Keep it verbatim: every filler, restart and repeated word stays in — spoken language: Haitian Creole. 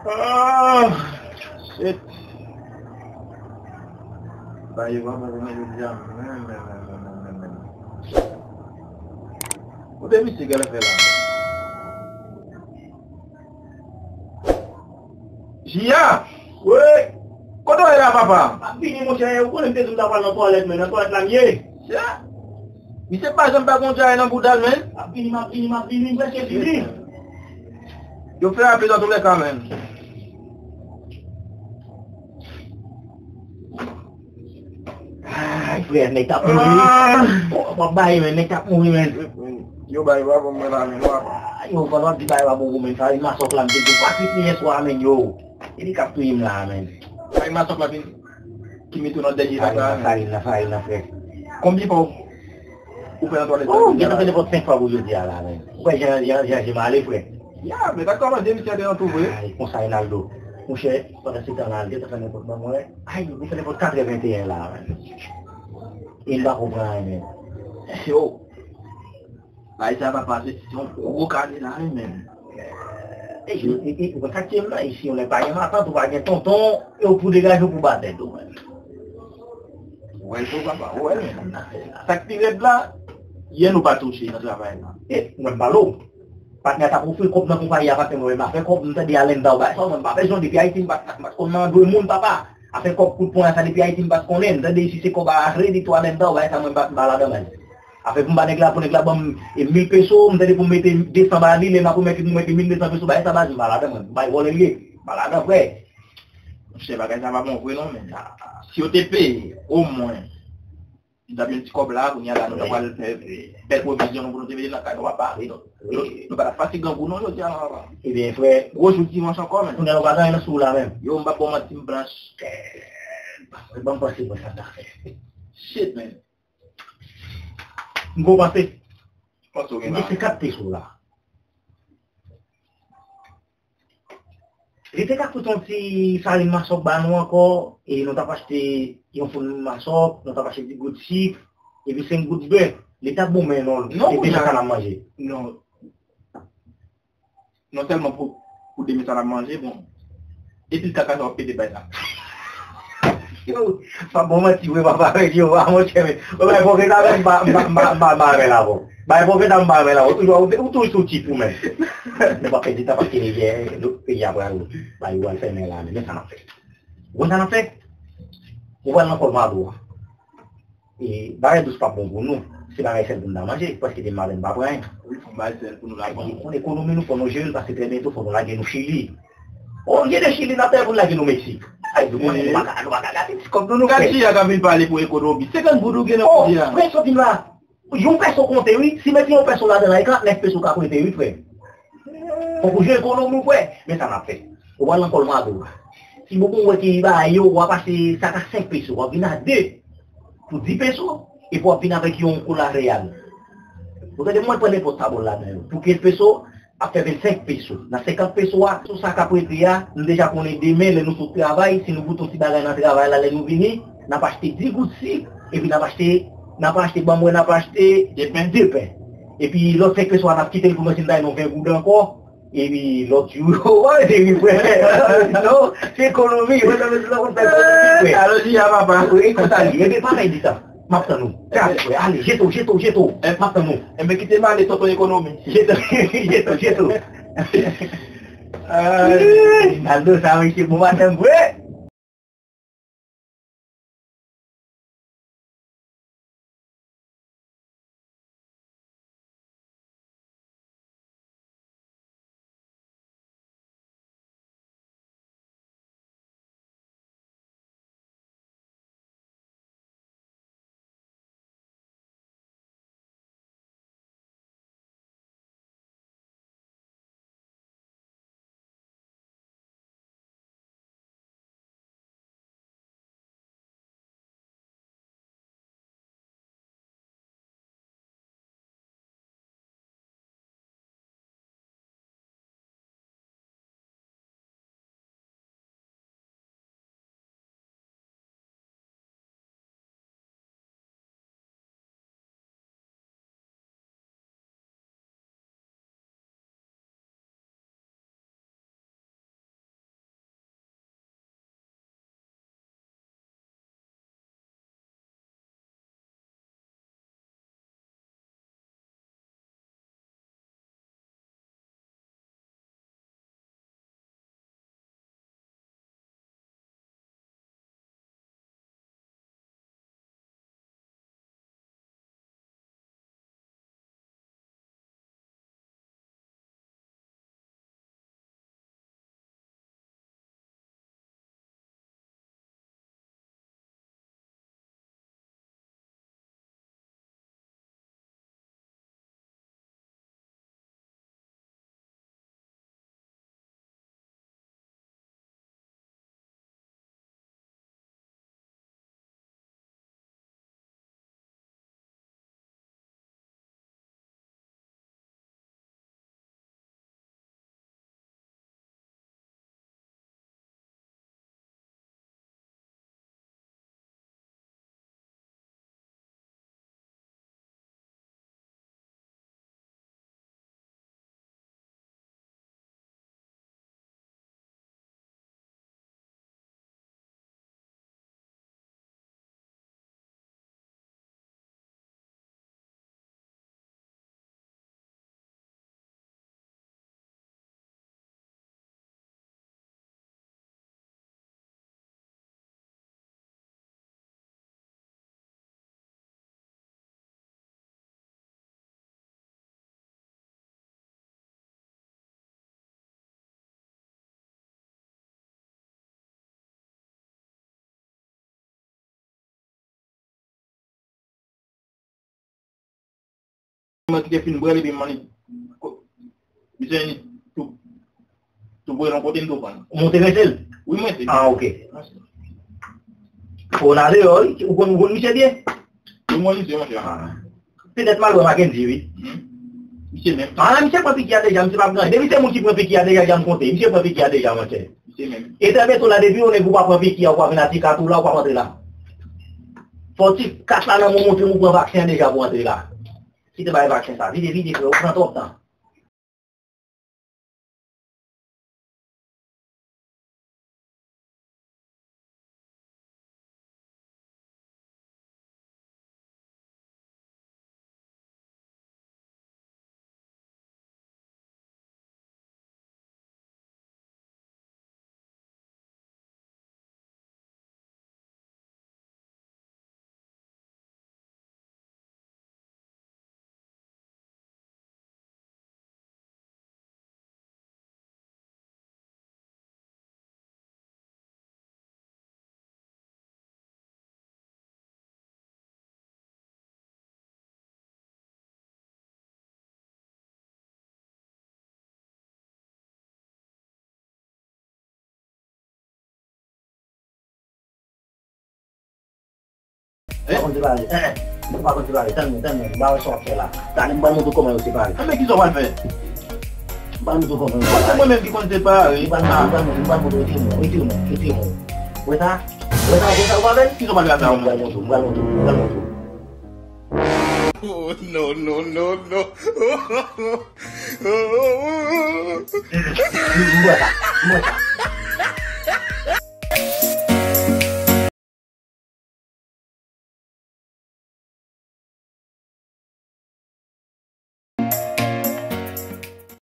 Ah, shit. Ba yo pa bon pou mwen jodi a menm, menm, menm, menm, menm, menm. Kote misye gade fè la? Jia! Wi! Kote w ye la, papa? M ap vini, monchè, ou konnen m te di w m ta pral nan twalèt, men nan twalèt la m ye. Jia! Misye pa janm pa gon djay nan bouda l, men. M ap vini, m ap vini, m ap vini, m prèske fini. Yo fè apèl nan toulèka, men. Ay, frè, nèg t ap mouri. Ah! W ap bay, men, nèg t ap mouri, men. Yo bay, yo pa ban mwen la, men, w ap. Ah, yo, pandan w ap di bay, yo pa ban mwen, men, sa, masòk la, m te di, w pa kwit li yèswa, men, yo. E li k ap touye m la, men. Sa, masòk la, vin. Ki mete w nan dènye etap la, men. Farin nan, farin nan, frè. Konbyen fwa w fè nan twalèt la? Oh, m gentan fè nenpòt senk fwa pou jodi a la, men. Ou wè jan, jan, jan je m ale, frè. Ya, men sa k ap manje misye te nan tou vre. Ay, konsa, Rinaldo. Monchè, pandan se tan la, l gentan fè nenpòt ban mwen. Ay, ou fè nenpòt katrèventeyen la, men. E m pa konprann anyen, men. Yo. Bagay sa pa pase, se yon gwo kane la, wi, men. E, e, e, ou pa katye m nan, isi, yon nèg pa gen matant, ou pa gen tonton, e ou pou degaje w pou bat tèt ou, men. Ou wè l tou, papa, ou wè l, men. Sa k pi rèd la, yè nou pa touche nan travay la. E, mwen, m pale w. Patnè a t ap ofri kòb nan konpayi a, patnè mwen, m pa fè kòb, m tande Alenda w bay sa, mwen, m pa bezwen, depi Ayiti, m pa, m pa konn nan dwe moun, papa. Afè kòb kout pwen a sa, depi Ayiti, m pa konnen, m tande isi se kòb a kredi tou, Alenda w bay sa, mwen, m pa, m pa ladan, men. Afè pou m ba nèg la, pou nèg la ban m, e, mil peso, m tande pou m mete de san ba li, lè m ap remèt li pou m mete mil de san peso, bagay sa baz, m pa ladan, mwen. Bay vòlè l ye. M pa ladan, frè. Monchè, bagay sa pa bon vre non, men. Si yo te peye, omwen, nou t ap jwenn ti kòb la, kounye a la, nou ta pral fè bèl pwovizyon nou pou nou te mete nan kay nou, papa. Nou, nou pa t ap pase grangou non, jodi a la, papa. Ebyen, frè. Gwo jou dimanch ankò, men. Kounye a nou pa gen anyen nan sou la, menm. Yo, m p ap ba w manti, m blanch. Ban m panse mwen sa m ta fè. Shit, man. M gon panse. Panse w gen la. M gen senkant peso la. Li te ka koute yon ti farin masòk ba nou ankò, e nou t ap achte yon foun masòk, nou t ap achte ti gout sik, epi senk gout bè. Li t ap bon, men non, non, li te jan sa n ap manje. Non. Non sèlman pou, pou demen sa n ap manje, bon. Epi kaka sa w ap pete bay la. Yo, pa bon manti vre, papa, yo, a, monchè, men. Mwen bay pwofeta, men, m pa, m pa, m pa, m pa, m pa renmen la, bon. Bay pwofeta, m pa renmen la, bon. Ou toujou, ou, ou toujou sou tip ou menm. Nou pa pèdi tan paske nou gen, nou, peyi a pral, bay ou al fèmen la, men, men sa n ap fè. Ou konn sa n ap fè? Ou pral nan kòl mado a. E, bagay dous p ap bon pou nou. Se bagay sèl pou n ta manje, paske demen maten n pa pran anyen. Wi, fò n bay sèl pou nou la. Ou konn ekonomi nou, fò nou jere l, paske trè byento fò nou lage nou Chili. O lye de Chili, n ap fè pou n lage nou Meksik. Ay, nou konnen nou pa ka, nou pa ka gate ti kòb nou, nou fè. Gad Jia k ap vin pale pou ekonomi. Senkant goud ou gen nan pòch la. Prèske vin la. Yon pèso konte, wi. Si mete yon pèso ladan la, e karant nèf peso k ap rete, wi, frè. Fòk ou jere ekonomi w, frè. Men sa n ap fè. Ou pral nan kòl mado a. Si bon, bon, wè ke bagay yo, w ap achte sa ka senk peso, w ap vin a de pou dis peso, epi w ap vin avèk yon kola reyal. Ou tande, mwen pran nenpòt sa bòl ladan yo. Pou kenz peso, ap fè vennsenk peso. Nan senkant peso a, sou sa k ap rete a, nou deja konnen demen, lè nou sot travay, si nou goute yon ti bagay nan travay la, lè nou vini, n ap achte dis gout sik, epi n ap achte, n ap achte, ban mwen, n ap achte de pen. De pen. Epi lòt senk peso a, n ap kite l pou nou, si n ta gen yon ven goud ankò, epi lòt jou, w ap rete ri, frè. Non, se ekonomi, mwen, nan mezi la, konn fè ekonomi, frè. Alo, Jia, papa. Wi, konsa li ye. Ebyen, pa fè di sa. M ap tann ou. Kras, frè. Ale, jete w, jete w, jete w. M ap tann ou. Enben, kite m ale, tonton ekonomi. Jete w, jete w, jete w. Ay, Naldo, sa, mesye, bon maten, vre. Mwen ki te fin bwè l, epi m annik, misye tou, tou bwè l yon kote, m tou pran l. Ou monte rete l? Wi, m rete l. Ah, ok. Fò w nan deyò, wi. Ou konn, ou konn misye byen? Wi, m konn misye, monchè. Ah. Petèt m al wè Mackendy, wi. Mhm. Misye menm. Ah, misye pran piki a deja, misye p ap gen anyen. Depi se moun ki pran piki a deja, janm konte. Misye pran piki a deja, monchè. Misye menm. E trè byento la, depi yon nèg ou pa pran piki a, ou pa vin a ti kat ou la, ou pa antre la. Fò ti kat la nan men w montre m ou pran vaksen an deja pou antre la. Kite bay vaksen sa. Vide, vide, frè, ou pran twòp tan. Eh? Ou pa konn separe. Eh, eh. Ou pa konn separe. Tann mwen, tann mwen. M pa wè sa w ap fè la. Talè m pral montre w kòman yo separe. Ah, men kisa w pral fè? M pral montre w kòman yo separe. Se mwen menm ki konn separe. M pral montre, m pral montre, m pral montre, retire mwen, retire mwen, retire mwen. Wè sa? Wè sa, wè sa, ou pa wè l? Kisa w pral fè avè mwen? M pral montre w, m pral montre w, m pral montre w. Oh, no, no, no, no. M wè sa, m wè sa.